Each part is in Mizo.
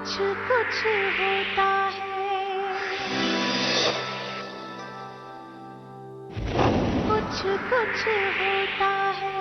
कुछ कुछ होता है कुछ कुछ होता है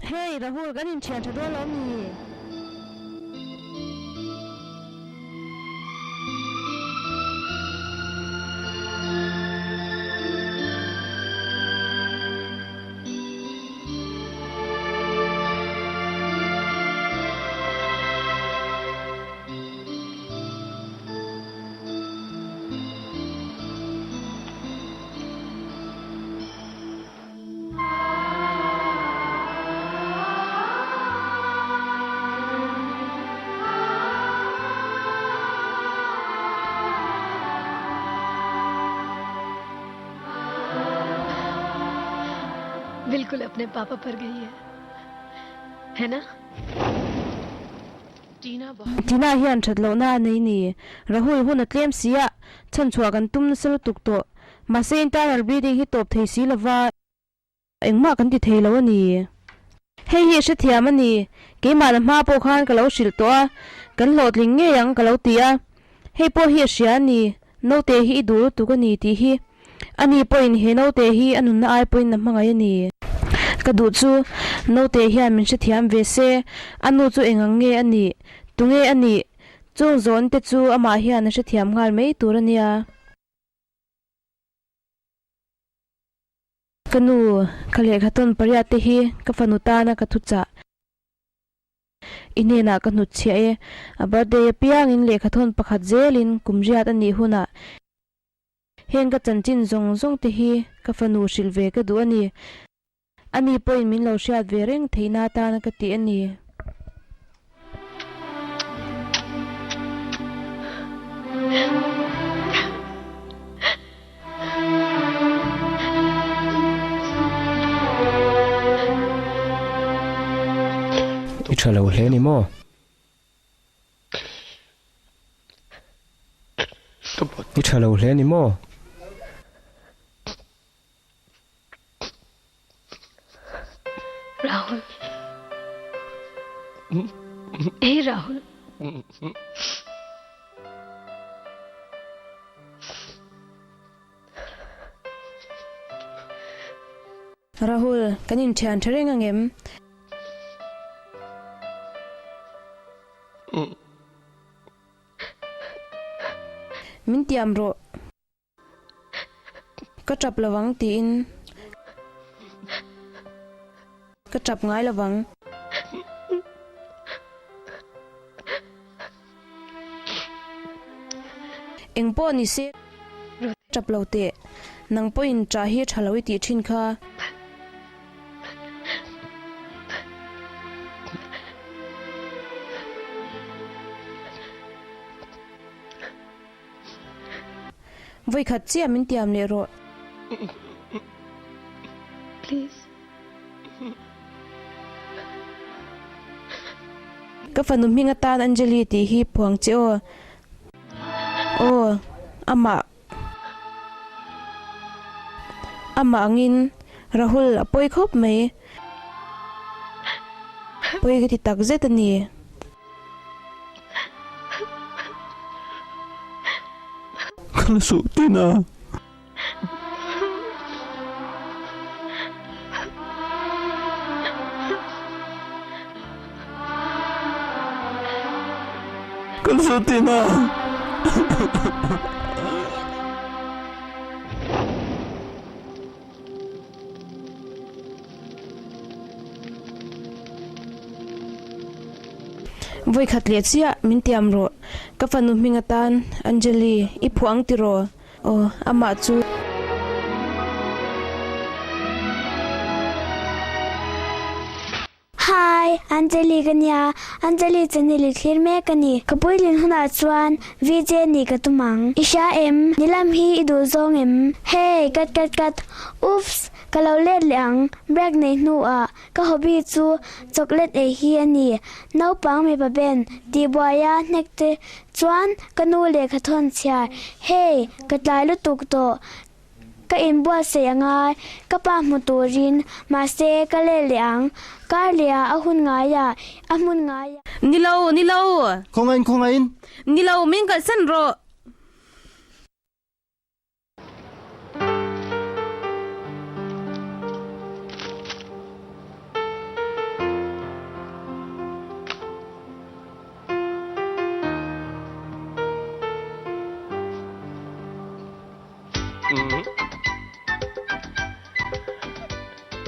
Hey Rahul kan inthian tha dawn lo mi? बिल्कुल अपने पापा पर गई है है ना Tina hian that lohna a nei ni. Rahul hun a tlem si a, chhan chhuah kan tum nasa lutuk tawh. Mahse internal bleeding hi tawp thei si lova engmah kan ti thei lo a ni. Hei hi hrethiam a ni, keimahna hma pawh khan ka lo hrilh tawh a, kan hlawhtling ngei ang ka lo ti a. Hei pawh hi a hria a ni, naute hi i duh lutuk a ni tih hi. Ani pawhin he naute hi a nunna ai pawhin a hmangaih a ni. Ka duh chu naute hian min hrethiam ve se, a nu chu eng ang nge a nih, tunge a nih, chung zawn te chu amah hian a hrethiam nghal mai tur a nia. Ka nu, ka lehkha tawn pariat te hi ka fanu tana ka thuchah. I hnenah ka hnutchhiah e. A birthday apiangin lehkha thawn pakhat zelin kum riat a nih hunah heng ka chanchin zawng zawng te hi ka fanu hrilh ve ka duh a ni. Ani pawhin min lo hriat ve reng theihna atana ka tih a ni. I tha lo hle ni maw? I tha lo hle ni maw? Rahul. Hey Rahul. Rahul, kan inthian tha reng angem? Min tiam rawh. Ka tap lovang tiin ka tap ngai lovang. Eng pawh ni se tap lo teh. Nang pawhin ṭah hi ṭha lo i tih ṭhin kha. Vawikhat chiah min tiam leh rawh. Please. Ka fanu hming atan Anjali tih hi phuang che aw. Aw, amah. Amah angin Rahul a pawi khawp mai. Pawi ka ti tak zet a ni. Ka la suh tin a. Ka la suh tin a. Vawikhat leh chiah min tiam rawh. Ka fanu hming atan Anjali i phuah ang tiraw? Aw, amah chu. Hi, Anjali ka nia. Anjali channel i thlir mek a ni. Ka puitlin hunah chuan VJ nih ka tum ang. I hria em? Nilam hi i duh zawng em? Hey, kat kat kat. Oops! Ka lo let leh ang. Break nei hnuah ka hobby chu chocolate ei hi a ni. Naupang mipa ben tihbuaia hnek te chuan ka nu lehkha thawn chhiar. Hey, ka tlai lutuk tawh. Ka inbuatsaih a ngai, ka pa hmu turin, mahse ka let leh ang. Kar lehah a hun ngaiah, a hmun ngaiah. Ni lo, ni lo! Khawngain, khawngain! Ni lo, min kalsan rawh!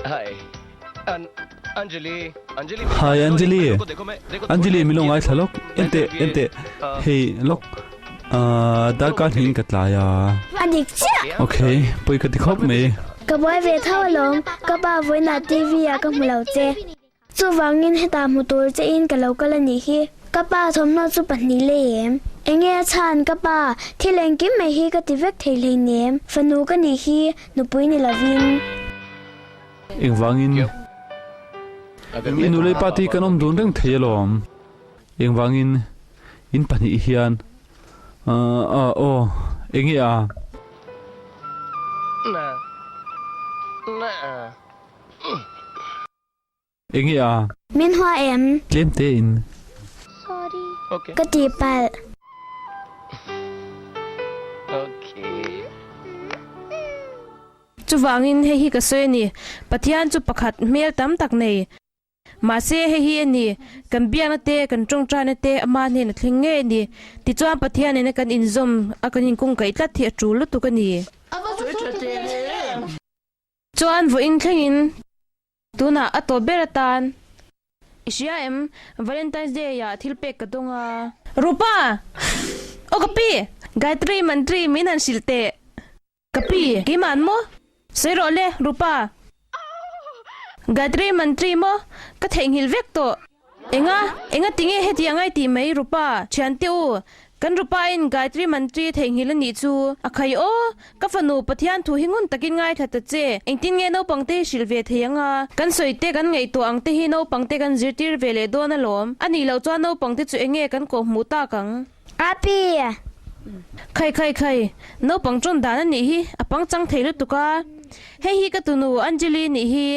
Hi Anjali Anjali min lo ngaithla lawk enteh enteh hei lawk ahh darkar hnih in ka tlai a A dik chiah Okay pawi ka ti khawp mai Ka buai ve tho alawm ka pa vawiinah TV ah ka hmu lo che. Chuvangin hetah hmu tur chein ka lo kal a nih hi. Ka pa thawmhnaw chu pahnih lei em? Enge a chhan ka pa, thil engkim mai hi ka ti vek thei hleinem, fanu ka nih hi nupui ni lovin. Engvangin i nu leh pa te hi kan awm dun reng thei alawm. Engvangin in pahnih hian aah aw enge a? Enge a? Min hua em? Tlem tein. Sorry. Ka tihpalh. Chuvangin hei hi ka sawi a ni, Pathian chu pakhat hmel tam tak nei. Mahse hei hi a ni, kan biakna te, kan tawngtaina te ama hnena thleng ngei a ni. Tichuan Pathian nena kan inzawm a kan inkungkaih tlat hi a tul lutuk a ni. Chuan vawiin thlengin tunah a tawp ber atan i hria em? Valentine's Day ah thil pek ka dawng a. Rupa! Aw ka pi! Gayatri Mantri min han hrilh teh. Ka pi, keimah an maw? Sawi rawh le, Rupa. Gayatri Mantri maw? Ka theihnghilh vek tawh. Enga? Enga tinge heti angai tih mai Rupa, thiante u, kan Rupa in Gayatri Mantri theihnghilh a nih chu a khai aw, ka fanu Pathian thu hi ngun takin ngaithla ta che, engtin nge naupang te hi hrilh ve thei ang a, kan sawi te kan ngaihtuah ang te hi naupang te kan zirtir ve leh dawn alawm, a nih loh chuan naupang te chu enge kan kawh hmuh tak ang. Api! Khai khai khai, naupang tawn dan a nih hi, a pangchang thei lutuk a, hei hi ka tunu Anjali nih hi.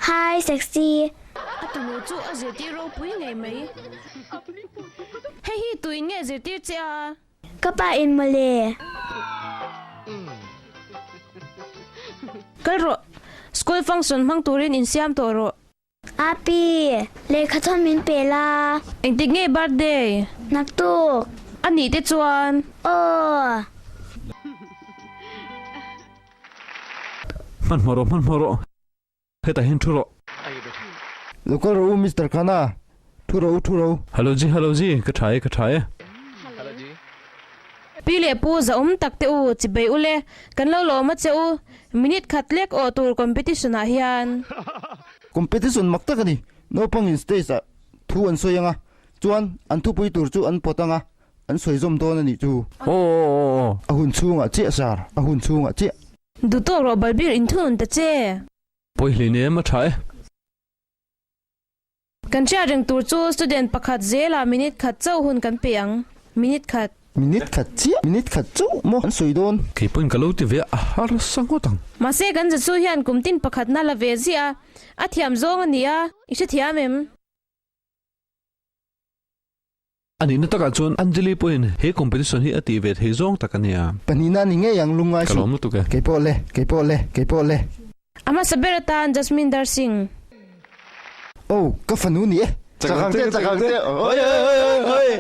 Hi sexy. A tunu chu a zirtir ropui ngei mai. Hei hi tuin nge zirtir che a? Ka pa in mawle. Kal rawh. School function hmang turin insiam tawh rawh. Api, lehkhathawn min pe la. Engtik nge birthday? Naktuk. A nih te chuan. Aw. Hmanhmawh rawh, hmanhmawh rawh. Hetah hian thu rawh. Lo kal rawh u Mister Khana, thu rawh u, thu rawh u. Hello ji, hello ji, ka tha e, ka tha e. Pi leh pu zahawm tak te u, chibei u le, kan lo lawm a che u, minute khat lek awh tur competition ah hian. Competition mak tak a ni, naupangin stage ah thu an sawi ang a, chuan an thupui tur chu an pawt ang a, an sawi zawm dawn a nih chu. Aw aw aw aw. A hun chhungah chiah sir, a hun chhungah chiah. Duhtawk rawh Balbir inthunun ta che. Pawi hlei nem a tha e. Kan hriat reng tur chu student pakhat zela minute khat chauh hun kan pe ang. Minute khat. Minute khat chiah, minute khat chauh maw an sawi dawn? Kei pawhin ka lo ti ve a, a harsa ngawt ang. Mahse kan Jesu hian kum tin pakhatna la ve ziah a, a thiam zawng a ni a, i hrethiam em? A nihna takah chuan Anjali pawhin he competition hi a tih ve thei zawng tak a nia. Pahnihna ni ngei ang lungngai Ka suh. lawm lutuk e. Kei pawh le, kei pawh le, kei pawh le. A hmasa ber atan Jasmine Darsing. Oh, ka fanu ni e. Chak ang che, chak ang che, oi oi oi oi oi.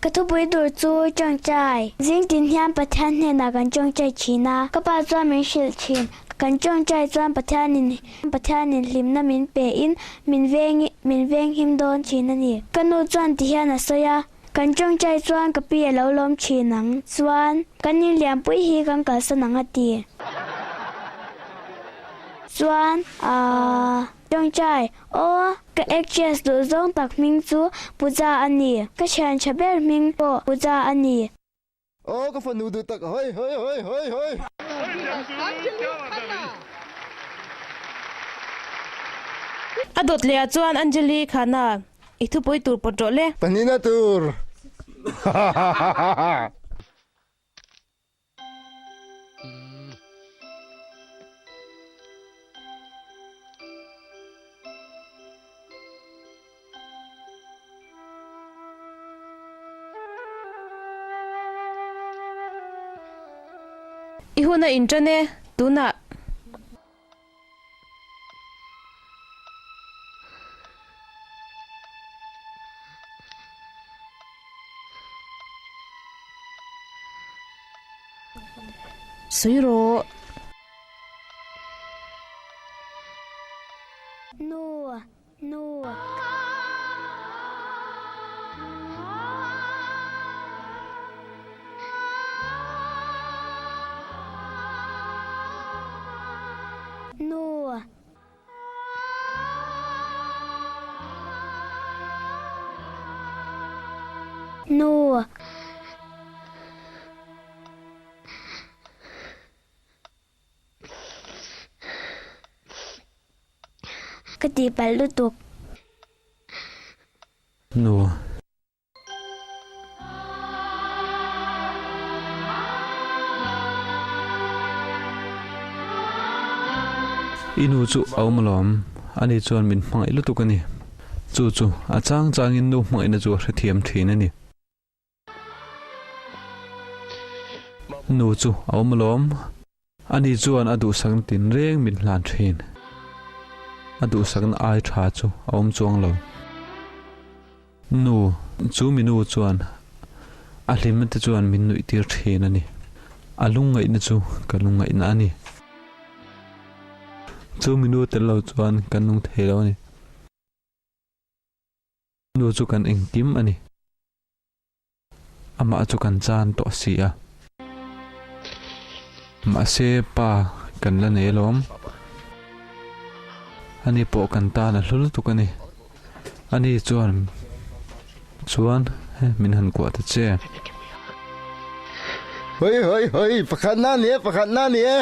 Ka thupui tur chu tawngtai. Zing tin hian Pathian hnenah kan tawngtai thin a, ka pa chuan min hrilh thin. Kan tawngtai chuan Pathianin Pathianin hlimna min pe in min veng min venghim dawn thin a ni. Ka nu chuan ti hian a sawi a, kan tawngtai chuan ka pi a lo lawm thin ang, chuan kan inlianpui hi kan kalsan ang a ti. Chuan aah. Tawngtai, Aw, ka actress duh zawng tak hming chu Puja a ni. Ka thian tha ber hming pawh Puja a ni. Aw, ka fanu duh tak, hoi hoi hoi hoi hoi. A dawt leh ah chuan Anjali khana i thupui tur pawt rawh le. Pahnihna tur. I hun a inṭan e, tunah. Sawi rawh. Nu, nu. Nu. Nu. Ka tihpalh lutuk. Nu. I nu chu a awm alawm, ani chuan min hmangaih lutuk a ni. Chu chu a chang changin nu hmangaihna chu a hrethiam thin a ni. Nu chu a awm alawm, ani chuan a duhsakna tinreng min hlan thin. A duhsakna ai tha chu a awm chuang lo. Nu, chu mi nu chuan a hlimna te chuan min nuih tir thin a ni. A lungngaihna chu ka lungngaihna a ni. Chu mi nu tel lo chuan kan nung thei lo a ni. Nu chu kan engkim a ni. Amah chu kan chan tawh si a. Mahse pa kan la nei alawm. Ani pawh kan tan a hlu lutuk a ni. Ani chuan chuan min han kuah ta che. Hoi hoi hoi pakhat na ni e pakhat na ni e.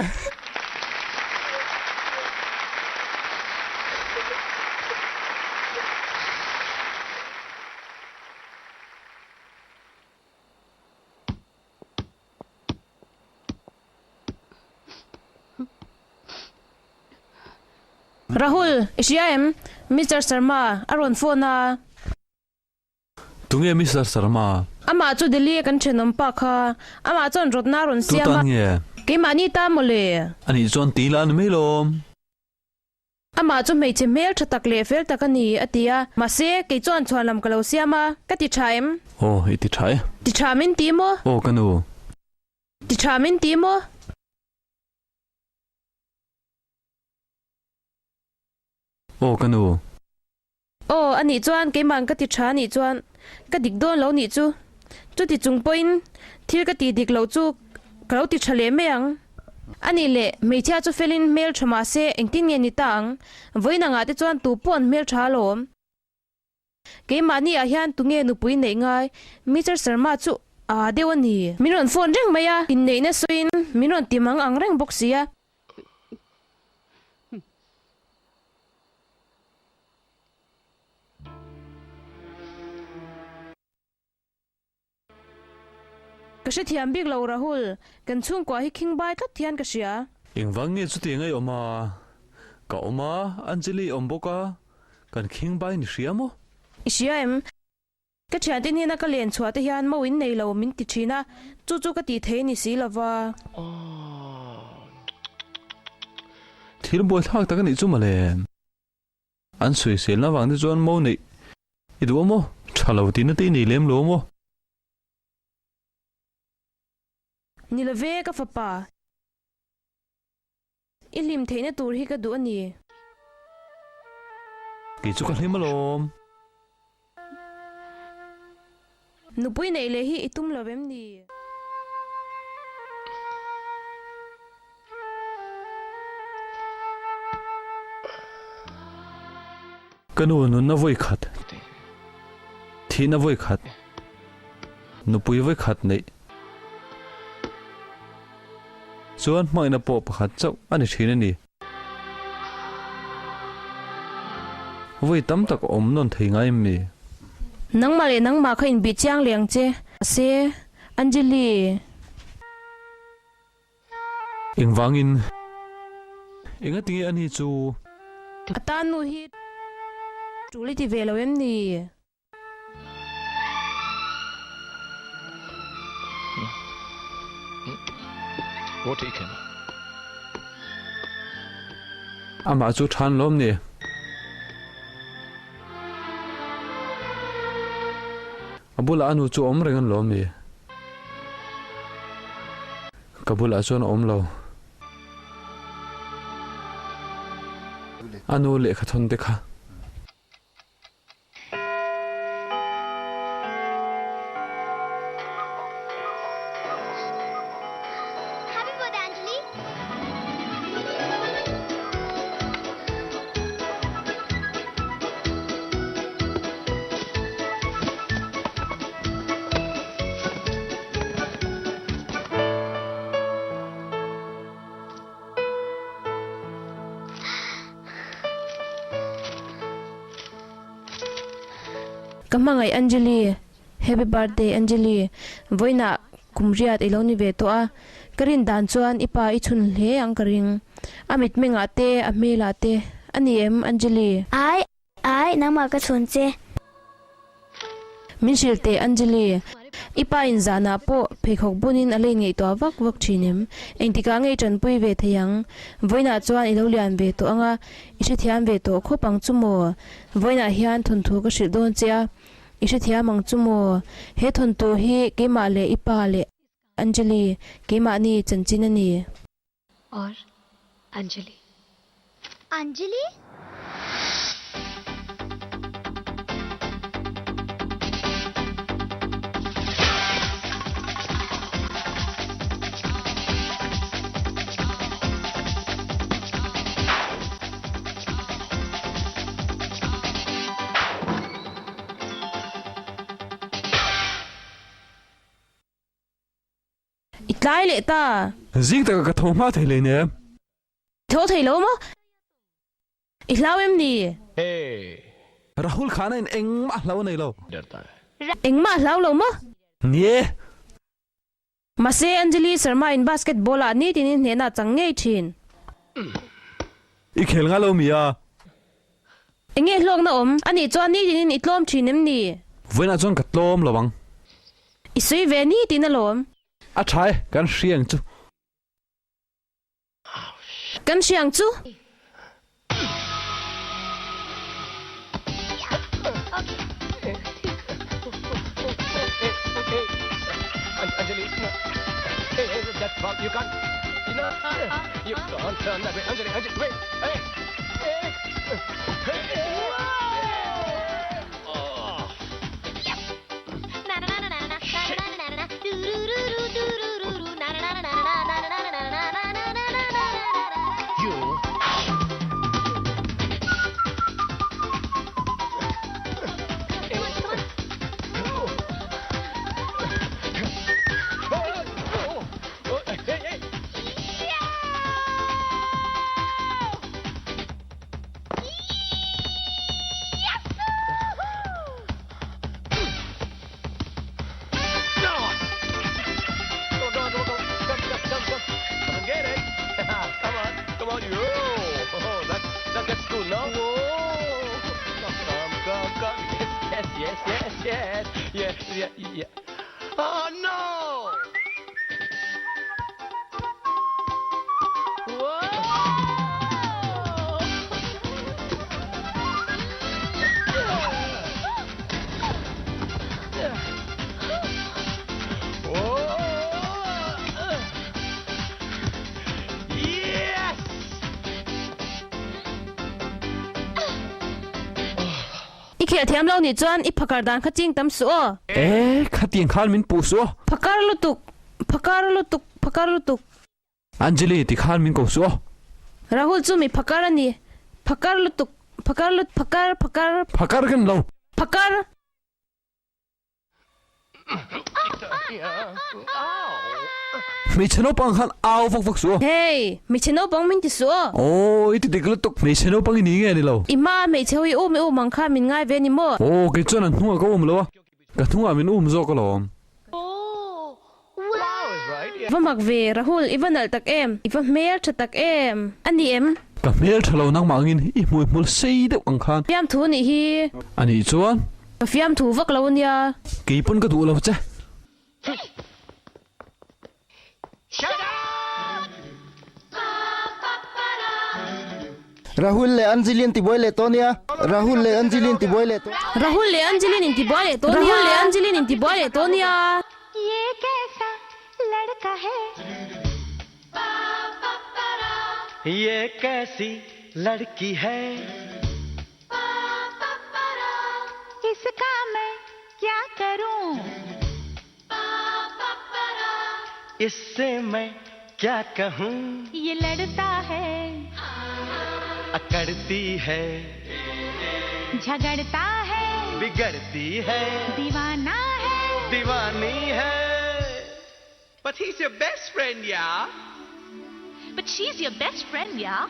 Rahul, i hria em? Mister Sharma a rawn phone a. Tunge Mister Sharma? Amah chu Delhi a kan thenawm pa kha. Amah chuan rawtna a rawn siam a. Tutan nge? Keimahni ta mawle. Anih chuan ti la ni mai lawm. Amah chu hmeichhe hmel tha tak leh fel tak a ni, a ti a. Mahse, kei chuan chhuan lam ka lo siam a. Ka ti tha em? Aw, i ti tha e. Ti tha min ti maw? Aw, ka nu. Ti tha min ti maw? Aw, ka nu. Aw, a nih chuan keima'n ka ti tha a nih chuan ka dik dawn lo nih chu. Chuti chung pawhin thil ka tih dik loh chu ka lo ti tha leh mai ang. A nih leh, hmeichhia chu felin hmel tha mah se engtin nge ni ta ang? Vawiin angah te chuan tu pawh an hmel tha alawm. Keimahni ah hian tunge nupui neih ngai? Mister Sharma chu aa deuh a ni. Min rawn phone reng mai a, inneihna sawiin min rawn ti mang ang reng bawk si a. Ka hrethiam bik lo Rahul, kan chhungkua hi khingbai tlat hian ka hria. Engvang nge chutiang ei awm a? Ka awm a, Anjali awm bawk a, kan khingbai ni hria maw? I hria em? Ka thiante hnena ka len chhuah te hian mo in nei lo min ti thin a, chu chu ka tih thei ni si lova. Thil buaithlak tak a nih chu mawle. An sawiselna vang te chuan mo neih i duh a maw? Tha lo tihna te i nei lem lo a maw? Ni love ka fapa. I hlim theihna tur hi ka duh a ni. Kei chu ka hlim alawm. Nupui neih leh hi i tum lo em ni? Ka nu nunna vawi khat, thihna vawi khat, nupui vawi khat neih chuan hmangaihna pawh pakhat chauh a ni thin a ni. Vawi tam tak a awm nawn thei ngai em mi? Nangmah leh nangmah kha inbih chiang leh ang che, se Anjali. Engvangin? Engatinge ani chu? A tan nu hi tul i ti ve lo em ni? Amah chu than lawm ni. A bulah a nu chu awm reng an lawm ni. Ka bulah chuan a awm lo. A nu lehkha thawn te kha. Ka hmangaih Anjali, Happy birthday Anjali, vawiinah kum riat i lo ni ve tawh a, ka rin dan chuan i pa i chhun hle ang ka ring. A mitmengah te, a hmelah te a ni em Anjali? Ai, Ai, nangmah ka chhun che. Min hrilh teh Anjali, i pa in zanah pawh pheikhawk bunin a lei ngaihtuah vak vak thin em? Engtikah nge i tanpui ve thei ang? Vawiinah chuan i lo lian ve tawh ang a, i hrethiam ve tawh khawp ang chu maw? Vawiinah hian thawnthu ka hrilh dawn che a, i hrethiam ang chu maw? He thawnthu hi keimah leh i pa leh Anjali, keimahni chanchin a ni. Aur Anjali. Anjali? I tlai leh ta. Zing taka ka tho hma thei hlei nen. I tho thei lo maw? I hlau em ni? Rahul Khan a in engmah hlau a nei lo. Engmah hlau lo maw? Ni e. Mahse Anjali Sharma in basketball ah nitin in hnehna a chang ngei thin. I khel nga lo mi a? Enge hlawkna awm? Anih chuan nitin in i tlawm thin em ni? Vawiinah chuan ka tlawm lo ang. I sawi ve ni tiin alawm. A tha e, kan hria ang chu. Kan hria ang chu. I khel thiam lo nih chuan i phakar dan kha ching tam suh aw. E, khatiang khan min puh suh aw. Phakar lutuk, phakar lutuk, phakar lutuk. Anjali ti khan min ko suh aw. Rahul chu mi phakar a ni. Phakar lutuk, phakar lut, phakar, phakar. Phakar kan lo. Phakar. Hmeichhe naupang khan au vak vak suh aw. Hey, hmeichhe naupang min ti suh aw. Aw, i ti dik lutuk. Hmeichhe naupang i ni nge ni lo? I hma hmeichhe ho i um i um ang kha min ngai ve ni maw? Aw, kei chuan an hnungah ka um lo a, ka hnungah min um zawk alawm. Va mak ve, Rahul, i va nalh tak em? I va hmel tha tak em? A ni em? Ka hmel tha lo nangmah angin i hmui hmul sei deuh ang khan. Fiamthu nih hi. A nih chuan. Ka fiamthu vak lo ania. Kei pawn ka duh lo che. Rahul leh Anjali an tibuai leh tawh ania. Rahul leh Anjali an tibuai leh tawh. Rahul leh Anjali an intibuai leh tawh ania. Rahul leh Anjali an intibuai leh tawh ania. Ye kaisi ladki hai. Iska main kya karun. Isse main kya kahun. Ye ladta hai. Akadti hai. Jhagadta hai. Bigadti hai. Deewana hai. Deewani hai. But he's your best friend, yeah? But she's your best friend, yeah?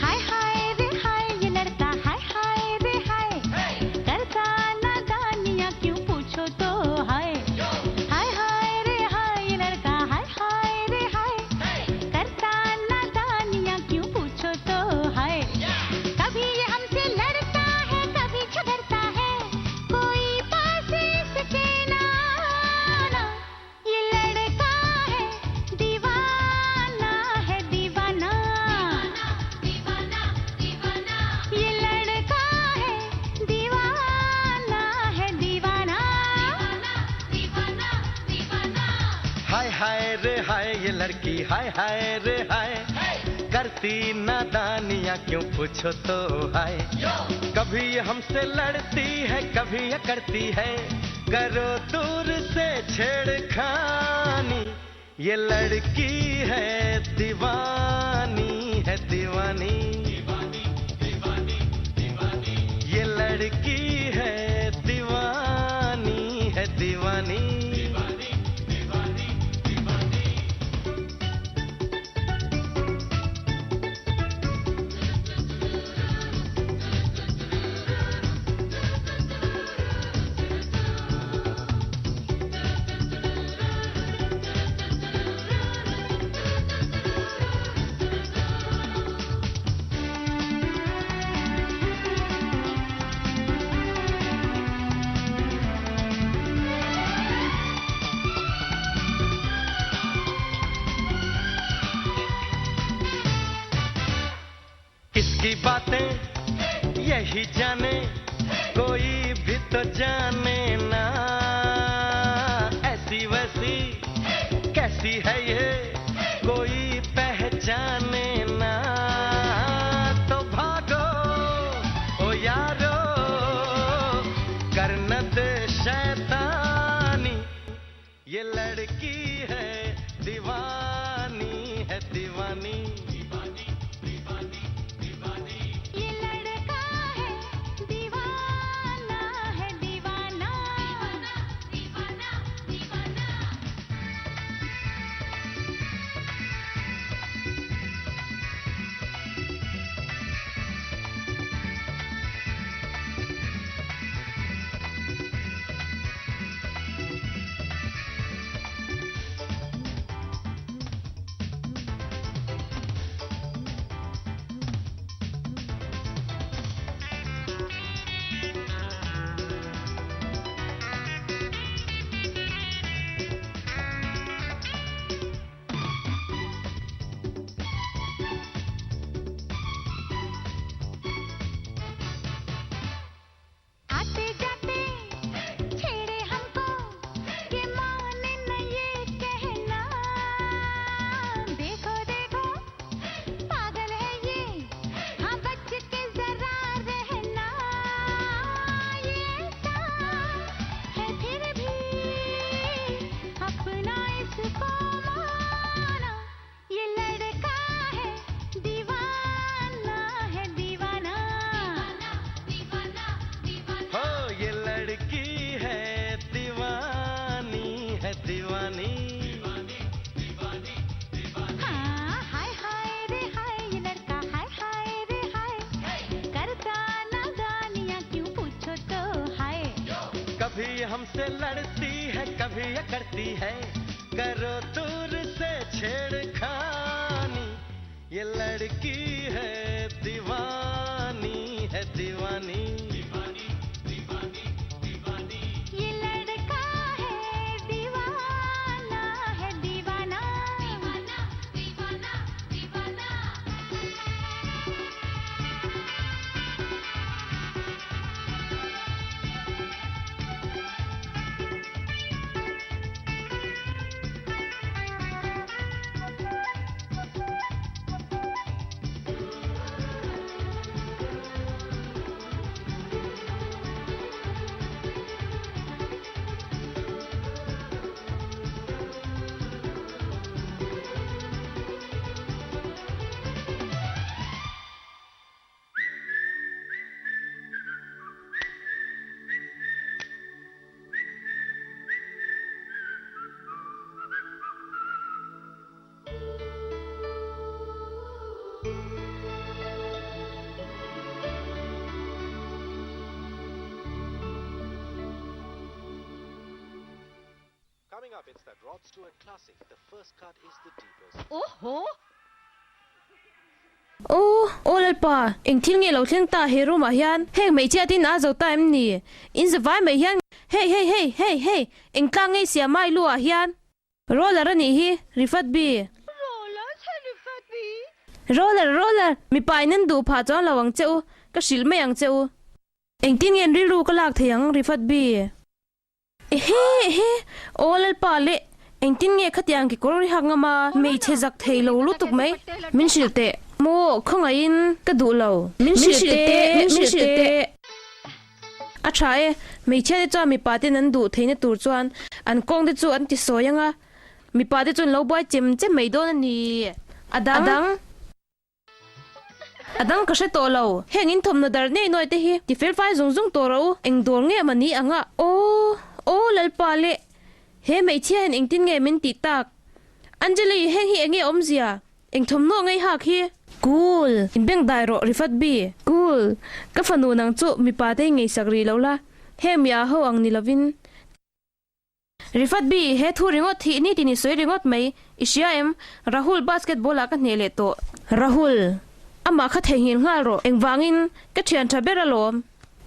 Hi hi re hi ye ladka hi hi re hi karta nadaniyan kyun puchho to hi hi hi re hi ye ladka hi hi re hi karta nadaniyan kyun puchho to hi kabhi ye humse ladta hai kabhi jhagadta hai koi paas iske na aana ye ladka hai deewana hai deewana ye ladka hai deewana hai deewana hi hi re hi ye ladki hi hi re hi karti nadaniyan kyun puchho to hi kabhi ye humse ladti hai kabhi ye karti hai. करो दूर से छेड़खानी ये लड़की है दीवानी है दीवानी ये लड़की है दीवानी है दीवानी किसकी बातें यही जाने कोई भी तो जाने ना ऐसी वैसी कैसी है ये कोई पहचाने ना तो भागो ओ यारो कर न दे शैतानी ये लड़की है दीवानी है दीवानी ये लड़का है दीवाना है दीवाना दीवाना दीवाना आते जाते छेड़े हमको कि माने न ये कहना देखो देखो पागल है ये हाँ बच के जरा रहना ये ऐसा है फिर भी अपना इसको माना ये लड़का है दीवाना है दीवाना दीवाना दीवाना हो ये लड़की है दीवानी है दीवानी हाँ हाय हाय रे हाय ये लड़का हाय हाय रे हाय करता नादानियाँ क्यों पूछो तो हाय कभी हमसे लड़ती है कभी ये करती है करो दूर से छेड़खानी ये लड़की है दीवानी है दीवानी ये लड़का है दीवाना है दीवाना दीवाना दीवाना दीवाना Coming up, it's that Rod Stewart classic. The first cut is the deepest. Oho! Aw, aw Lalpa, eng thil nge lo thleng ta he room ah hian heng hmeichhia tin a zo ta em ni? In zavai mai hian hei hei hei hei hei eng tlang ngei siam a i lu ah hian roller a nih hi Rifat bi. Roller chhe Rifat bi. Roller roller mipa in an duh phah chuan lo ang che u, ka hrilh mai ang che u. Engtin nge an rilru ka lak thei ang Rifat bi. Ehe ehe, aw Lalpa leh engtin nge khatiang kekawr ri hak ngam a, hmeichhe zak thei lo lutuk mai, min hrilh teh. Maw, khawngaihin ka duh lo. Min hrilh teh, min hrilh teh. A tha e, hmeichhia te chuan mipa ten an duh theihna tur chuan an kawng te chu an ti sawi ang a, mipa te chu an lo buai chem chem mai dawn a ni. A dang. A dang ka hre tawh lo. Heng in thawmhnaw dar nei nuai te hi ti fel fai zung zung tawh rawh u. Eng dawr nge mah ni ang a? Aw, aw Lalpa leh he hmeichhia hian engtin nge min tih tak? Anjali, heng hi enge awmzia? Eng thawmhnaw ngei hak hi? Cool! In beng dai rawh Rifat Bi. Cool! Ka fanu nang chu mipa te hi ngeisak rih lo la, heng mi ah ho ang ni lovin. Rifat Bi, he thu ringawt hi ni tin i sawi ringawt mai, i hria em? Rahul basketball ah ka hneh leh tawh. Rahul, amah kha theihnghilh nghal rawh, engvangin ka thian tha ber alawm.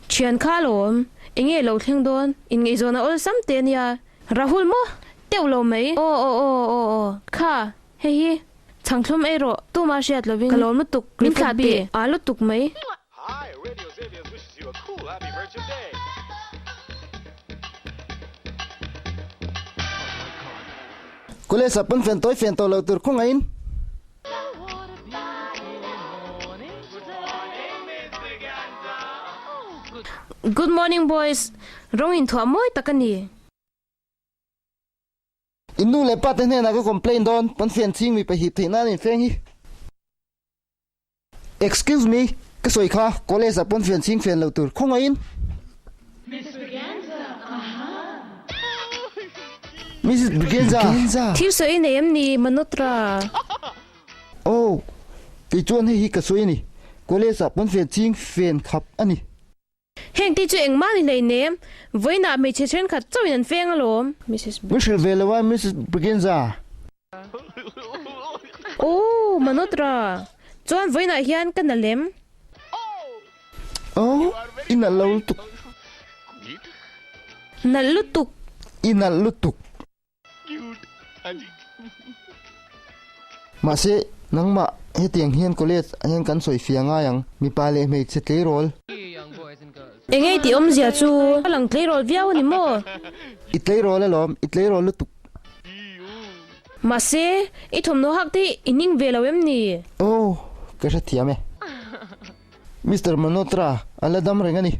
Thian kha alawm, enge lo thleng dawn, inngaihzawn a awlsam te ania. Rahul maw? Teuh lo mai. Aw aw aw aw aw, kha, hei hi, chhangthlum ei rawh, tuma hriat lovin ka lawm lutuk, min thlah teh, aa lutuk mai. Hi, Radio Xavier's wishes you a cool happy Friendship Day. College ah pawn fen tawi fen tawh loh tur khawngaihin. Good morning boys, rawng inthuah mawi tak a ni. In nu leh pa te hnenah ka complain dawn, pawn fen chhing mi pahnih theih nan infeng hi. Excuse me, ka sawi kha college ah pawn fian chhing fian lo tur khawngaihin. Mrs Briganza. Thil sawi nei em ni Manotra? Oh, kei chuan hei hi ka sawi a ni, college ah pawn fian chhing fian khap a ni. Heng ti chu engmah ni hleinem, vawiinah hmeichhe thenkhat chauhin an feng alawm. Mrs. Min hrilh ve lo a, Mrs. Briganza. Aw, Manotra, chuan vawiinah hian ka na lem. Aw, i nalh lo lutuk. Nalh lutuk. I nalh lutuk. Mahse, nangmah hetiang hian college ah hian kan sawi fia ngai ang, mipa leh hmeichhe tleirawl. Eng nge tih awmzia chu? Ka lang tleirawl viau a ni maw? I tleirawl alawm, i tleirawl lutuk. Mahse, i thawmhnaw hak te hi i ning ve lo em ni? Aw, ka hrethiam e. Mister Manotra a la dam reng a ni.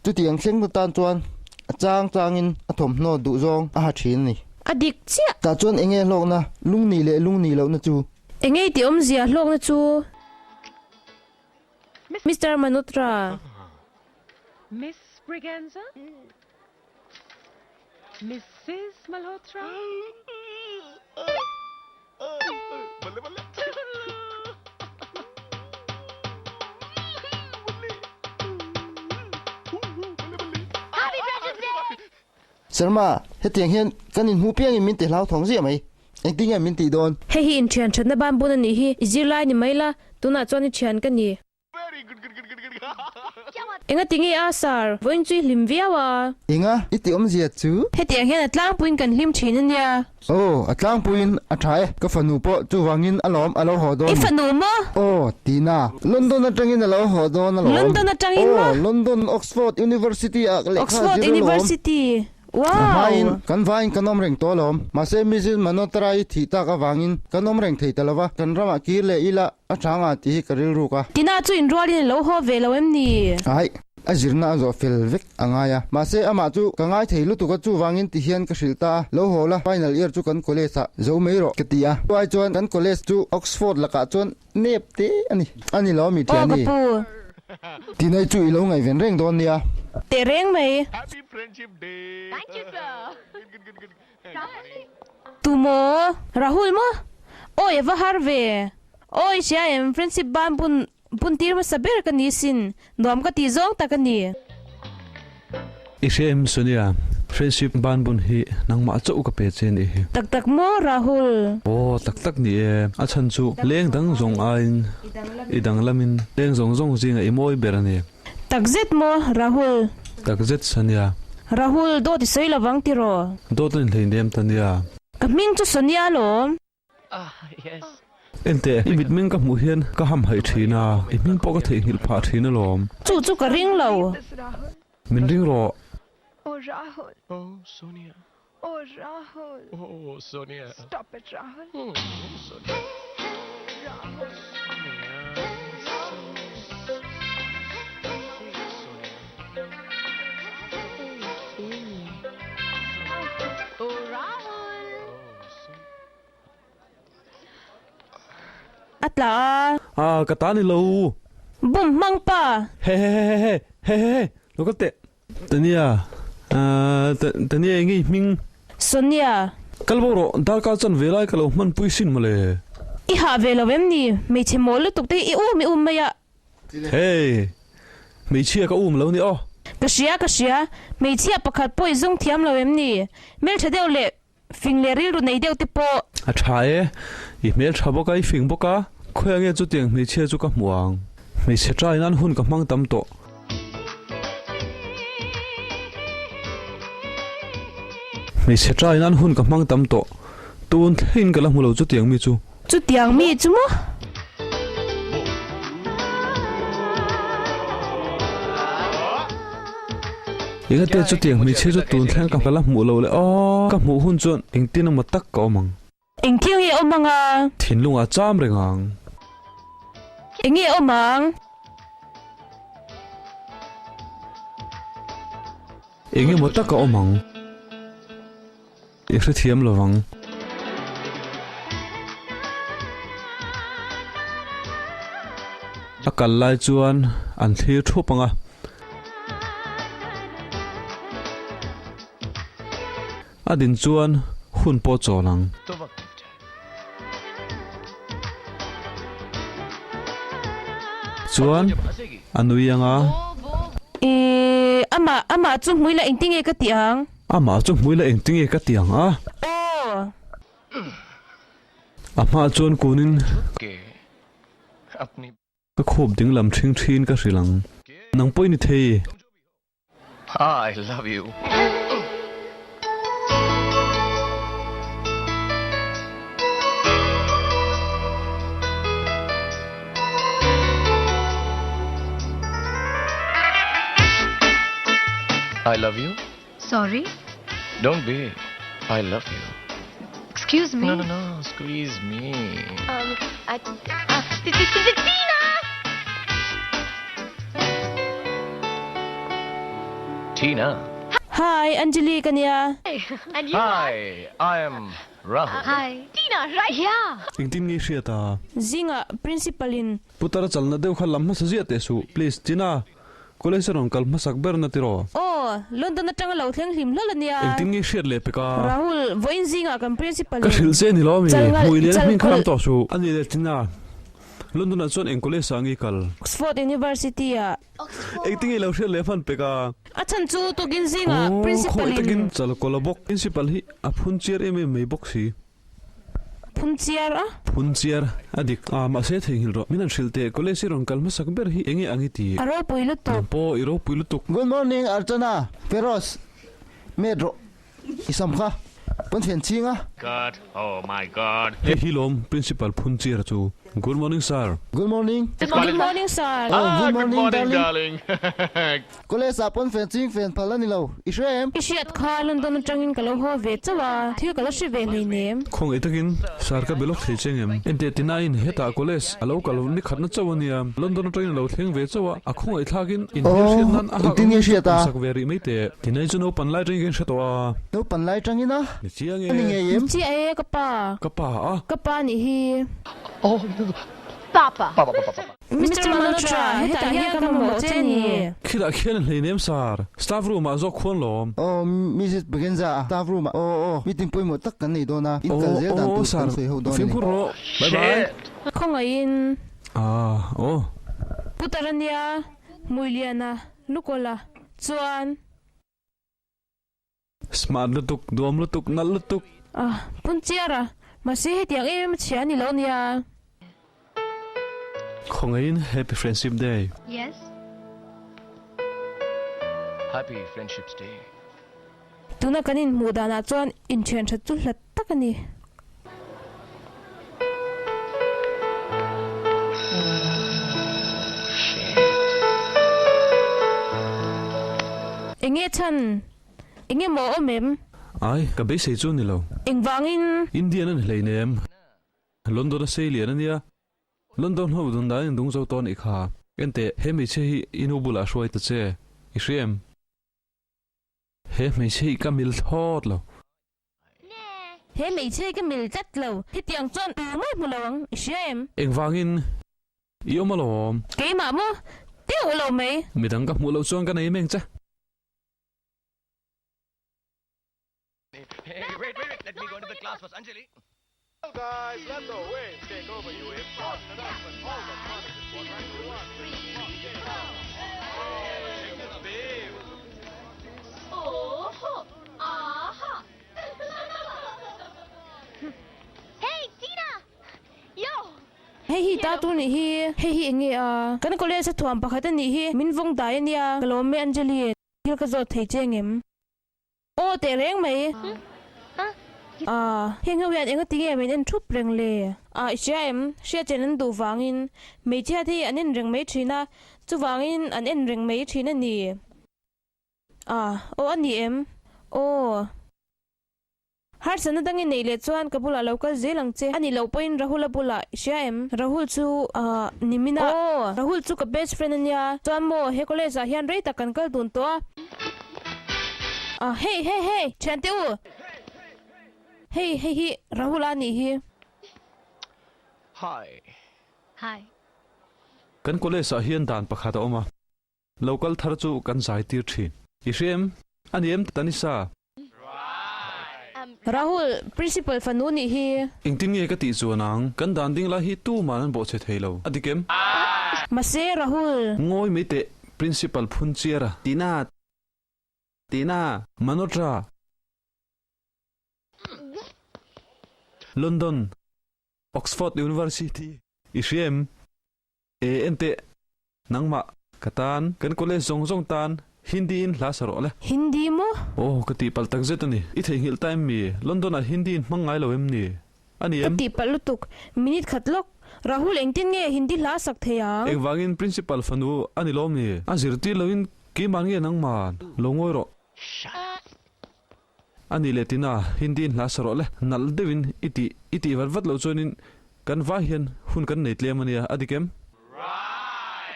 Chutiang thleng na tan chuan a chang changin a thawmhnaw duh zawng a ha thin a ni. A dik chiah. Tah chuan enge hlawkna, lungni leh lungni lohna chu? Enge i tih awmzia hlawkna chu? Mister Manotra. Miss Briganza? Mrs Malhotra? Sharma, hetiang hian kan inhmuh piangin min ti hlauthawng ziah mai. Engtin nge min tih dawn? Hei hi inthian thatna ban bun a nih hi. I zirlai ni mai la, tunah chuan i thian ka ni. Enga ti nge a sir? Vawiin chu i hlim viau a. Enga i ti awmzia chu? Hetiang hian a tlangpuiin kan hlim thin a nia. Aw, a tlangpuiin a tha e. Ka fanu pawh chuvangin a lawm a lo haw dawn. I fanu maw? Aw, Tina. London atangin a lo haw dawn a lawm. London atangin maw? Aw, London Oxford University ah lehkha a Oxford zir a lawm. University. Wow! A hmain kan vaiin kan awm reng tawh alawm. Mahse Mrs Manotra i thih tak avangin kan awm reng thei ta lova, kan ramah kir leh ila a tha nga tih hi ka rilruk a. Tina chu inrualin a lo haw ve lo em ni? Aih, a zirna a zawh fel vek a ngai a. Mahse amah chu ka ngai thei lutuk a, chuvangin ti hian ka hrilh ta a, lo haw la, final year chu kan college ah zo mai rawh ka ti a. Chu ai chuan kan college chu Oxford lakah chuan nep te a ni. A ni lo mi Aw ka thiani. pu. Tinai chu i lo ngaihven reng dawn nia. Teh reng mai. Tu maw? Rahul maw? Awi a va har ve. Awi hria em friendship ban bun bun tir hmasa ber ka ni sin. Nuam ka tih zawng tak a ni. I hria em Sonia, friendship ban bun hi nangmah chauh ka pe che a nih hi. Tak tak maw Rahul? Aw tak tak ni e, a chhan chu leng dang zawng aiin i danglamin leng zawng zawng zingah i mawi ber a ni. Tak zet maw Rahul? Tak zet Sonia. Rahul, dawt i sawi lovang tiraw? Dawt a ni hleinem Tania. Ka hming chu Sonia alawm. Enteh, i mitmeng ka hmuh hian ka hamhaih thin a, i hming pawh ka theihnghilh phah thin alawm. Chu chu ka ring lo. Min ring rawh. tla a. Ah, ka ta ni lo. Bum hmang pa. He he he he he he he lo kal teh. Tania, ah, Tania eng nge i hming? Sonia. Kal bo rawh, darkar chan ve lai ka lo hman pui sin mawle. I hah ve lo em ni? Hmeichhe mawl lutuk te hi i um i um mai a. Hey! Hmeichhia ka um lo ni aw. Ka hria, ka hria. Hmeichhia pakhat pawh i zung thiam lo em ni? Hmeltha deuh leh fing leh rilru nei deuh te pawh. A tha e. I hmeltha bawk a, i fing bawk a. Khawiah nge chutiang hmeichhia chu ka hmu ang? Hmeichhe trai nan hun ka hmang tam tawh. Hmeichhe trai nan hun ka hmang tam tawh. Tun thleng ka la hmu lo chutiang mi chu. Chutiang mi chu maw? Engate chutiang hmeichhia chu tun thleng ka la hmuh lo le aw. Ka hmuh hun chuan engtin emaw tak ka awm ang. Engthil nge awm ang a? Thinlungah cham reng ang. Enge awm ang? Engemaw tak a awm ang. I hrethiam lo vang. A kal lai chuan an thlir thup ang a. A din chuan hun pawh chawl ang. Chuan a nui ang a. Ih, amah, amah chu hmui la engtinge ka tih ang? Amah chu hmui la engtinge ka ti ang a? Aw! A hmaah chuan kunin ka khup ding lam ṭhing ṭhin ka hrilh ang. Nang pawh i ni thei. I love you. I love you. Sorry? Don't be. I love you. Excuse me? No, no, no. Squeeze me. Um, uh, uh, Tina! Tina. Hi, Anjali ka nia. And you Hi, I am Rahul. Hi. Tina, right? Yeah. Engtin nge i hriat a? Zingah principal in. Putara chalna deuh kha lam hmasa ziah teh suh, please Tina. College a rawn kal hmasak ber na tiraw? Aw, London atanga lo thleng hlim hlawl a nia. Engtin nge hriat leh pek a? Rahul, vawiin zingah kan principal Ka in hrilh che ni lo ami? Chalngalh, Hmui lian hming kha lam Chalkawlh. tawh suh. A ni leh Tina, London ah chuan eng college ah nge i kal? Oxford University ah. Engtin nge i lo hriat leh hman pek a? A chhan chu tukin zingah Aw, principal khawi in. takin Chalkawlh a bawk. Principal hi a phun chiar em em mai bawk si. Phun chiar a. Phun chiar a dik a, mahse theihnghilh rawh. Min han hrilh teh, college i rawn kal hmasak ber hi enge ang i ti? A ropui lutuk. Nang pawh i ropui lutuk. Good morning Archana, Feroz, met rawh i sam kha pawn fen ching a. God, oh my God. Hei hi lawm Principal phun chiar chu. Good morning sir. Good morning. Good morning sir. Oh, good Ah, morning darling. College ah pawn fen ching fen phal a ni lo, i hre em? I hriat kha London atangin ka lo haw ve chauh a, thil ka la hre ve hleinem. Khawngaih takin sir ka be lawk thei cheng em? Enteh tinain hetah college a lo kal ni khatna chauh a nia, London atangin a lo thleng ve chauh a, a khawngaih thlakin in hmel hriat nan a hak Engtin nge hriat a? sak ve rih mai teh. Tinai chu naupan lai tangin ka inhre tawh a. Naupan lai tangin a? Ni chiang e. A ni ngei em? Ni chiah e, ka pa. Ka pa a? Ka pa nih hi. Oh, Papa. Papa, papa, papa. Mister Malhotra, hetah hian ka mamawh che ni. Khilah khian hleinem sir, staff room ah zawk khuan lawm. Aw, Mrs Braganza, staff room ah. Aw, aw, meeting pawimawh tak kan nei dawn a, in kal zel dan tur kan sawi ho dawn a ni. Fimkhur rawh, bye bye. Khawngaihin. Ah, aw. Putar a nia, Hmuiliana, Lukola, chuan. Smart lutuk, duam lutuk, nalh lutuk. Ah, pun chiar a, mahse hetiang em em a chhia a ni lo nia. Khawngaihin Happy Friendship Day. Yes. Happy Friendship's Day. Tuna kan inhmuh danah chuan inthian that chu hlat tak a ni. Enge chhan? Enge maw awm em? Ai, ka beisei chu ni lo. Engvangin? Indian a ni hleinem. London a sei lian a nia. London ho dun dan in dung zo tawh a nih kha. Enteh, he hmeichhia hi i nu bulah hruai ta che. I hria em? He hmeichhia hi ka mil thlawt lo. He hmeichhia hi ka mil tlat lo. Hetiang chuan tumah hmu lo ang, i hria em? Engvangin i awm alawm? Keimah maw? Teuh lo mai. Midang ka hmuh loh chuan ka nei meng che. Hei hi ta tur nih hi. Hei hi eng nge a? Kan college a thuam pakhat a nih hi. Min vawng dai a nia. Ka lawm e Anjali. Thil ka zawt thei che ngem? Aw teh reng mai. Ah, heng ho hian enga tinge min en thup reng le? Ah, i hria em? Hria chen an duh vangin hmeichhia te hi an en reng mai thin a, chuvangin an en reng mai thin a ni. Ah, aw a ni em? Aw. Harsatna dangin neih leh chuan ka bulah lo kal zel ang che. A nih loh pawhin Rahul a bulah i hria em? Rahul chu ah nimin a. Aw, Rahul chu ka best friend a nia. Chuan maw, he college ah hian rei tak kan kal dun tawh a. Ah, hey, hey, hey, thiante u! Hei, hei hi Rahul a nih hi. Hi. Hi. Kan college ah hian dan pakhat a awm a. Lo kal thar chu kan zai tir thin. I hria em? A ni em Tanisa? Rahul, Principal fanu nih hi. Engtin nge ka tih chuan ang? Kan dan ding lai hi tuman an bawhchhe thei lo. A dik em? Mahse Rahul. Ngawi mai teh, Principal phun chiar a. Tina, Tina, Manotra. London, Oxford University. I hria em? E enteh, nangmah, ka tan, kan college zawng zawng tan Hindi in hla sa rawh le. Hindi maw? Aw, ka tihpalh tak zet a ni. I theihnghilh ta em mi? London ah Hindi in hmang ngai lo em ni? A ni Ka em? tihpalh lutuk. Minute khat lawk. Rahul engtin nge Hindi hla sak thei ang? Engvangin principal fanu a ni lawm ni? A zirtir loin keimah nge nangmah? Lo ngawi rawh. A ni leh tina Hindi in hla sa rawh le, nalh deuhin i tih i tih vat vat loh chuanin kan vai hian hun kan nei tlem a nia, a dik em?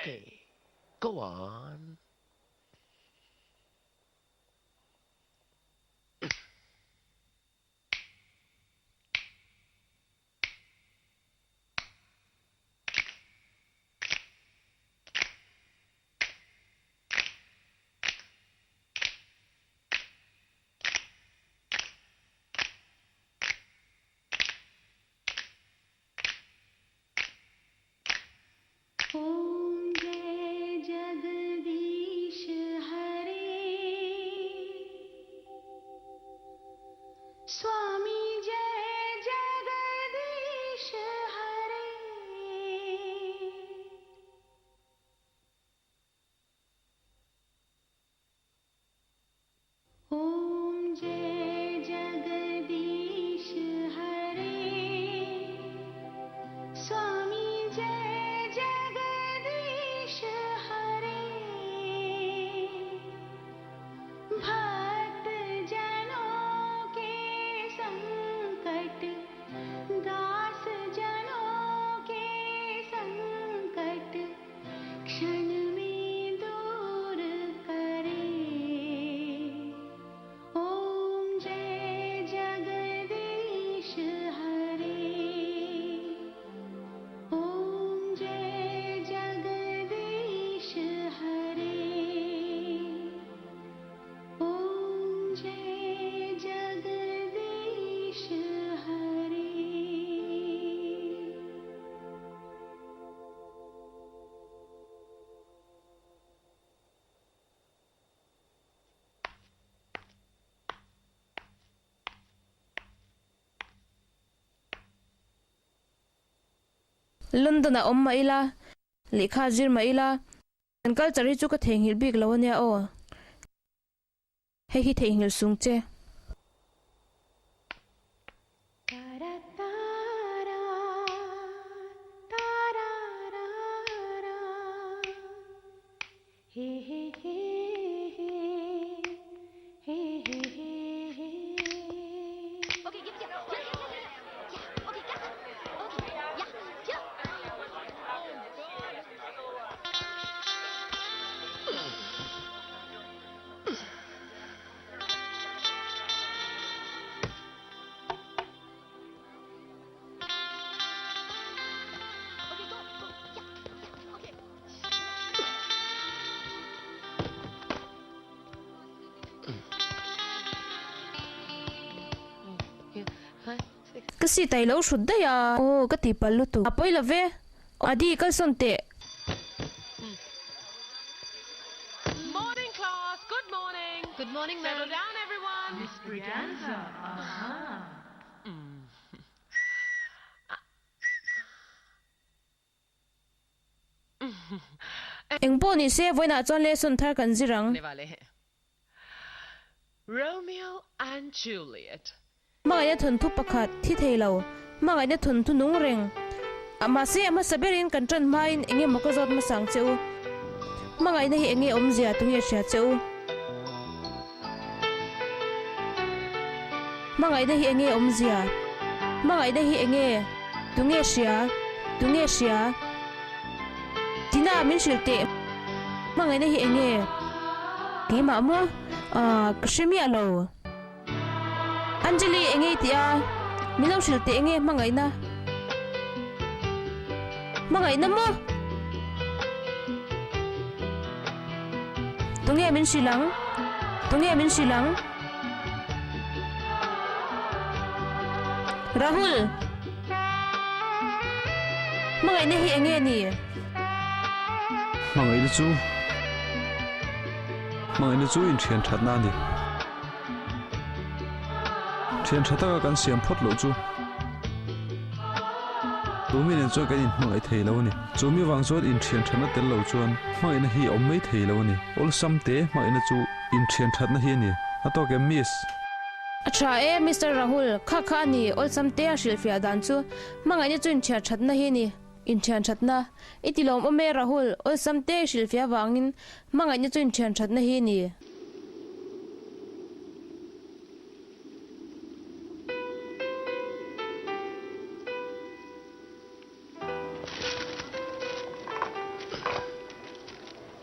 Okay, go on. Om Jai Jagdish Hare Swami Jai Jagdish Hare Om Jai Jagdish Hare Swami Jai Jagdish Hare Bhakt जनों के संकट दास जनों के संकट क्षण में दूर करे Om Jai Jagdish Hare Om Jai Jagdish Hare Om Jai Jagdish Hare London ah awm mah ila, lehkha zir mah ila, kan culture hi chu ka theihnghilh bik lo ania aw. Hei hi theihnghilh sung che. seat ah i lo hrut daih a. Aw ka tihpalh lutuk. A pawi lo ve. Adi kalsawn teh. Morning class, good morning. Good morning ma'am. Settle down everyone. Miss Braganza, aha. Eng pawh ni se vawiinah chuan lesson thar kan zir ang. Romeo and Juliet. Hmangaihna thawnthu pakhat thi thei lo, hmangaihna thawnthu nung reng. Mahse a hmasa berin kan tan hmain eng emaw ka zawt hmasa ang che u. Hmangaihna hi eng nge awmzia tunge hria che u? Hmangaihna hi eng nge awmzia? Hmangaihna hi eng nge? Tunge hria? Tunge hria? Tina min hrilh teh. Hmangaihna hi eng nge? Keimah maw? Aaa, ka hre miah lo. Anjali eng nge i tih a? Min lo hrilh teh eng nge hmangaihna? Hmangaihna maw? Tunge min hrilh ang? Tunge min hrilh ang? Rahul! Hmangaihna hi eng nge ni? Hmangaihna chu Hmangaihna chu inthian thatna a ni. Thian tha taka kan siam phawt loh chu Tumi nen chuan kan inhmangaih thei lo a ni. Chumi vang chuan inthian thatna tel lo chuan hmangaihna hi a awm mai thei lo a ni. Awlsam te hmangaihna chu inthian thatna hi a ni. A tawk em Miss? A tha e Mister Rahul, kha kha a ni, awlsam te a hrilhfiah dan chu hmangaihna chu inthian thatna hi a ni. Inthian thatna i ti lawm awm e Rahul, awlsam te i hrilhfiah vangin hmangaihna chu inthian thatna hi a ni.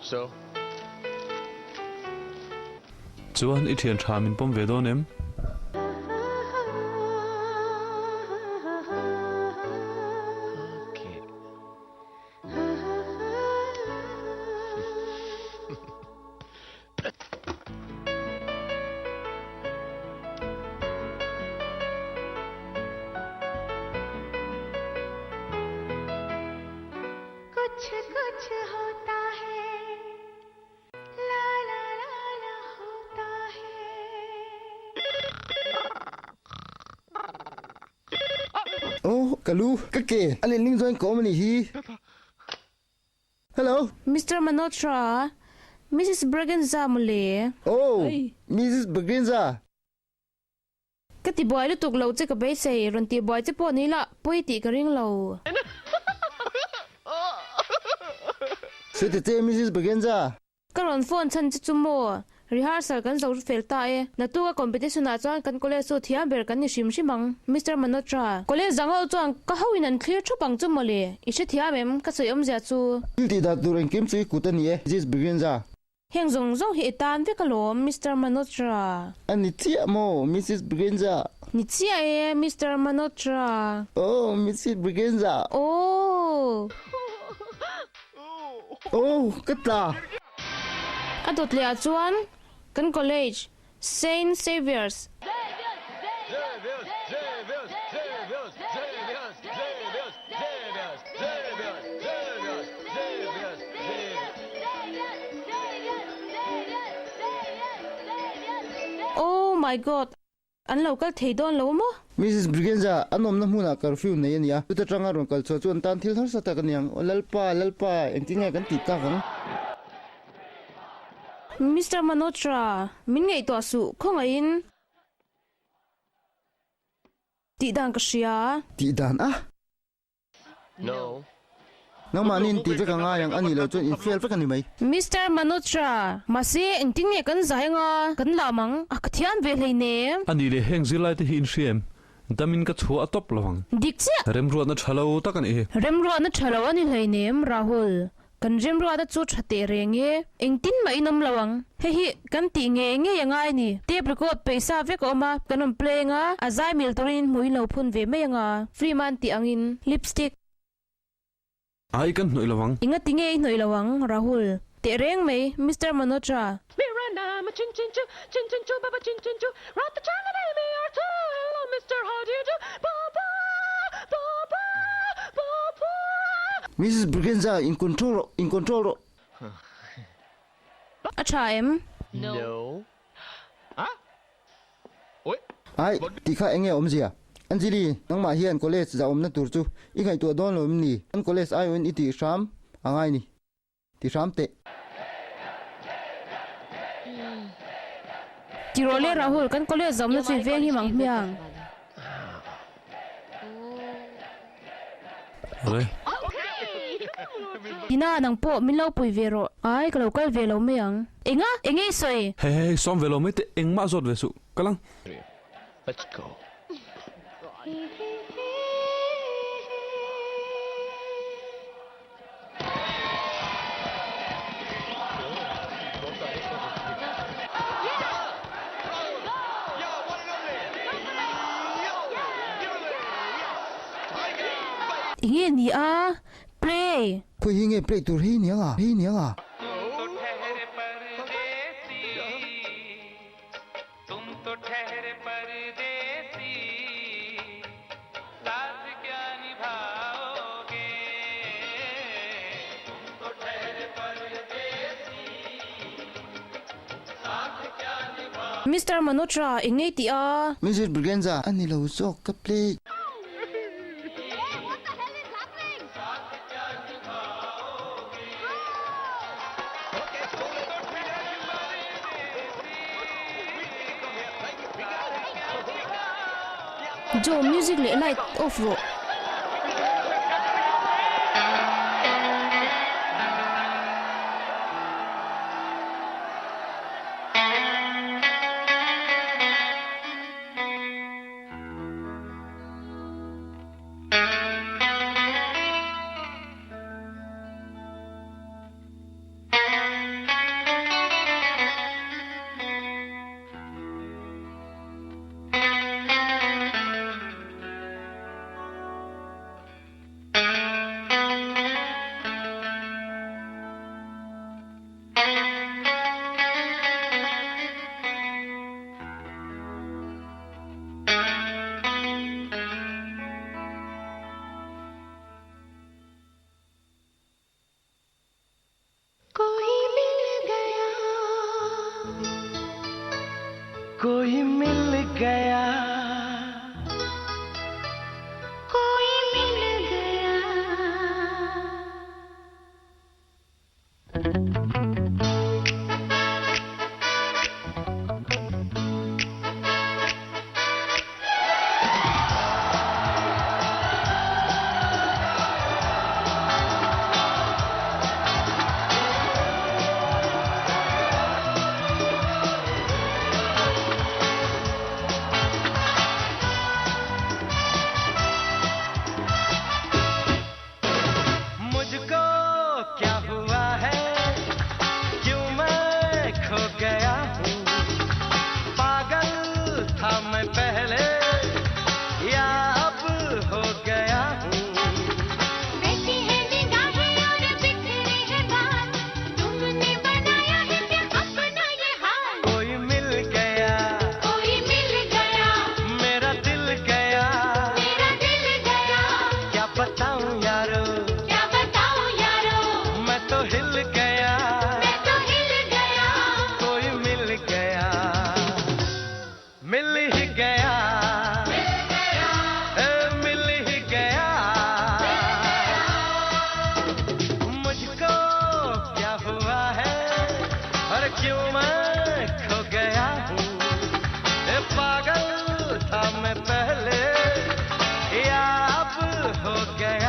So. Chuan i thian tha min pawm ve dawn em? Aw, ka lu, ka ke, a lenling zawin ka awm a nih hi. Hello. Mister Manotra, Missus Braganza mawle. Oh, Missus Braganza. Ka ti buai lutuk lo che ka beisei, rawn ti buai che pawh ni la, pawi tih ka ring lo. Sete che Missus Braganza. Ka rawn phone chhan che chu maw? Rehearsal kan zo fel ta e. Naktuka competition ah chuan kan college chu thiam ber kan ni hrim hrim ang, Mister Manotra. College dang ho chuan ka ho in an thlir thup ang chu mawle. I hrethiam em? Ka sawi awmzia chu. Thil tih dan tur engkim chu i kut a ni e, Mrs Briganza. Heng zawng zawng hi i tan vek alawm, Mister Manotra. A ni chiah maw, Mrs Briganza? Ni chiah e, Mister Manotra. Oh, Mrs Briganza. Oh! Oh, ka tla! A dawt leh ah chuan kan college Saint Xavier's. Oh my God! An lo kal thei dawn lo maw? Mrs Briganza, an awmna hmunah curfew nei a ni a, chuta tanga rawn kal chhuah chu an tan thil harsa tak a ni ang. Aw Lalpa, Lalpa, engtin nge kan tih tak ang? Mister Manotra, min ngaihtuah suh, khawngaihin tih dan ka hria. Tih dan a? No. Nangmahni in tih vek a ngai ang, a nih loh chuan in fail vek a ni mai. Mister Manotra, Mahse, engtin nge kan zai anga kan lam ang? A ka thiam ve hleinem. A nih leh heng zirlai te hi in hria em? Damin ka chhuah a tawp lo ang. Dik chiah! Remruatna tha lo tak a nih hi. Remruatna tha lo a ni hleinem, Rahul. Kan remruata chu tha teh reng e, engtin mah in awm lo ang. Hei hi kan tih ngei ngei a ngai ni. Tape record peihsa vek a awm a, kan rawn play anga, a zai mil turin in hmuh in lo phun ve mai anga. Film a an tih angin. Lipstick. Ai kan hnawih lo ang. Enga ti nge i hnawih lo ang, Rahul? Teh reng mai, Mister Manotra. Mrs Braganza, in control rawh, in control rawh. A tha em? No. Ai, tih kha eng nge awmzia? Anjali, nangmah hian college zahawmna tur chu i ngaihtuah dawn lo em ni? Kan college aiawhin i tih hram a ngai ni. Ti hram teh. Ti rawh le Rahul, kan college zawmna chu i veng him ang hmiang. Awle. Tina, nang pawh min lo pui ve rawh. Ai, ka lo kal ve lo mai ang. Enga? Enge i sawi? Hei hei, sawm ve lo mai teh, engmah zawt ve suh. Kal ang. Let's go. Enge ni a? Play! Khawi hi nge play tur hi niang a? Hi niang a? Mister Manotra, eng ngei tih a? Mister Braganza, a ni lo zawk ka play. Joe, music leh light off rawh. Koi mil gaya. Koi mil gaya. Koi mil gaya. मुझको क्या हुआ है क्यों मैं खो गया हूँ पागल था मैं पहले या अब हो गया हूँ बैठी है निगाहें और बिखरे है बाल तुमने बनाया है क्या अपना ये हाल कोई मिल गया कोई मिल गया मेरा दिल गया मेरा दिल गया क्या बताऊं यारो क्या बताऊं यारो मैं तो हिल गया मैं तो हिल गया कोई मिल गया मिल ही गया ए, मिल ही गया मुझको क्या हुआ है और क्यों मैं खो गया हूँ ए, पागल था मैं पहले या अब हो गया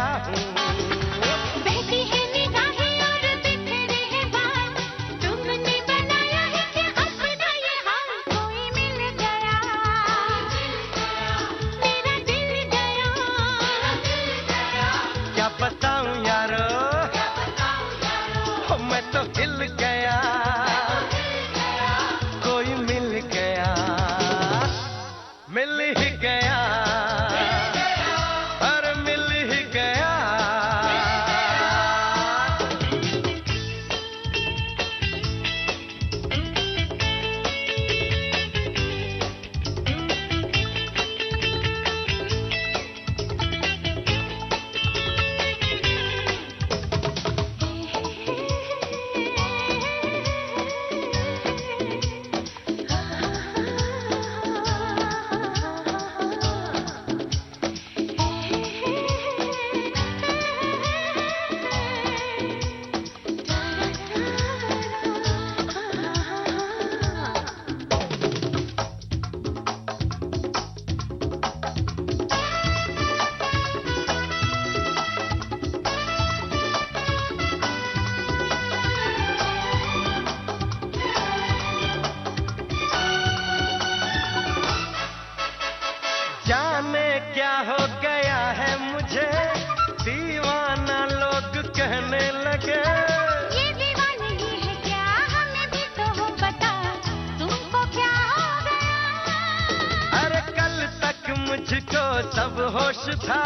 मुझको सब होश था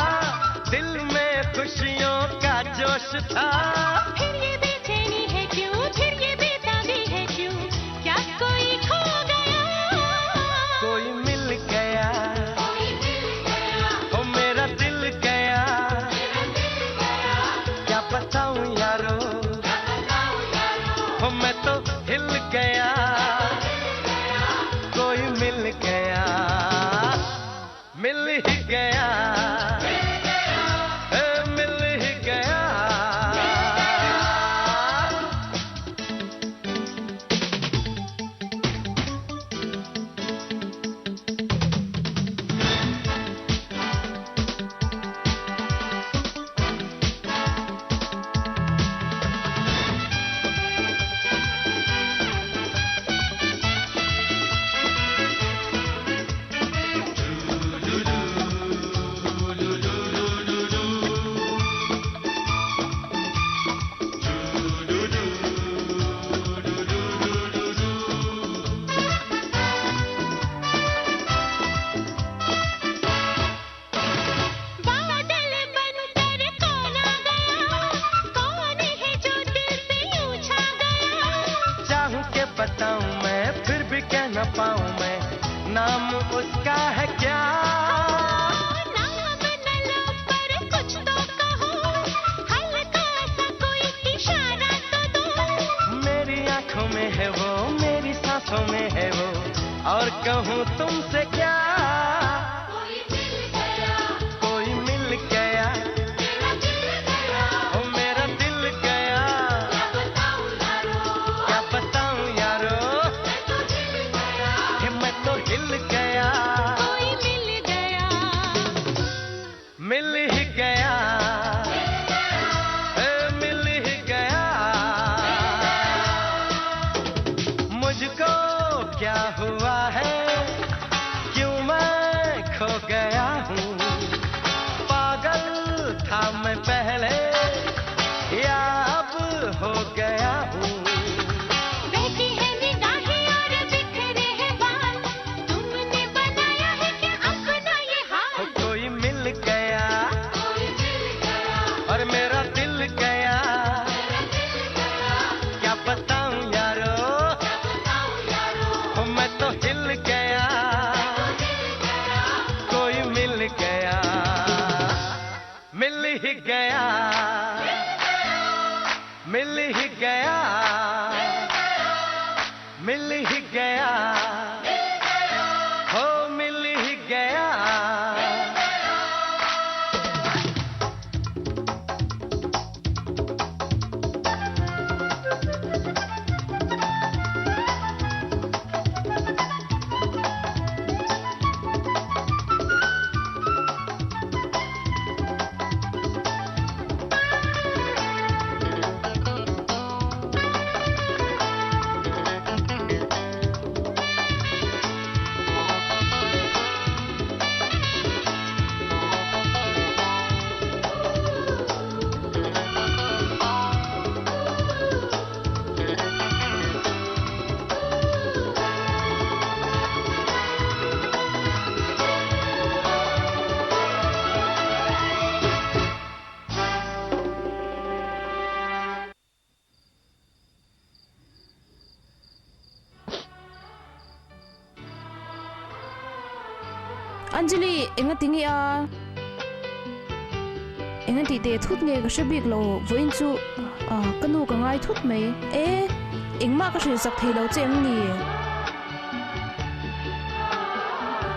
दिल में खुशियों का जोश था फिर ये बेचैनी है क्यों फिर ये बेताबी है क्यों क्या कोई खो गया कोई मिल गया ओ मेरा दिल गया क्या बताऊं यारो ओ मैं तो हिल गया कोई मिल गया मिल ही गया ए, मिल ही गया बादल बनकर कौन आ गया कौन है जो दिल पे यूं छा गया चाहूं के बताऊं मैं फिर भी कह न पाऊं मैं नाम उसका है क्या नाम न लो पर कुछ तो कहो हल्का सा कोई इशारा तो दो मेरी आंखों में है वो मेरी सांसों में है वो और कहूं तुमसे क्या कोई मिल गया ओ मेरा दिल गया क्या बताऊं यारो कि मैं तो हिल गया कोई मिल गया मिल ही गया ए, मिल ही गया मुझको क्या हुआ है क्यों मैं खो गया हूँ पागल था मैं पहले या अब हो गया हूँ बहकी है निगाहें और बिखरे हैं बाल तुमने बनाया है क्या अपना ये हाल कोई मिल गया और मेरा दिल गया क्या बताऊं यारो ओ, मैं तो हिल गया कोई मिल गया मिल ही गया मिल ही गया मिल ही गया हो मिल ही गया Anjali enga tingi a enga ti te thut nge ka hre bik lo voin chu a ka nu ka ngai thut mai e engma ka hre sak thei lo che em ni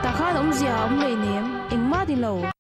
ta khan awm zia awm lei nem engma ti lo.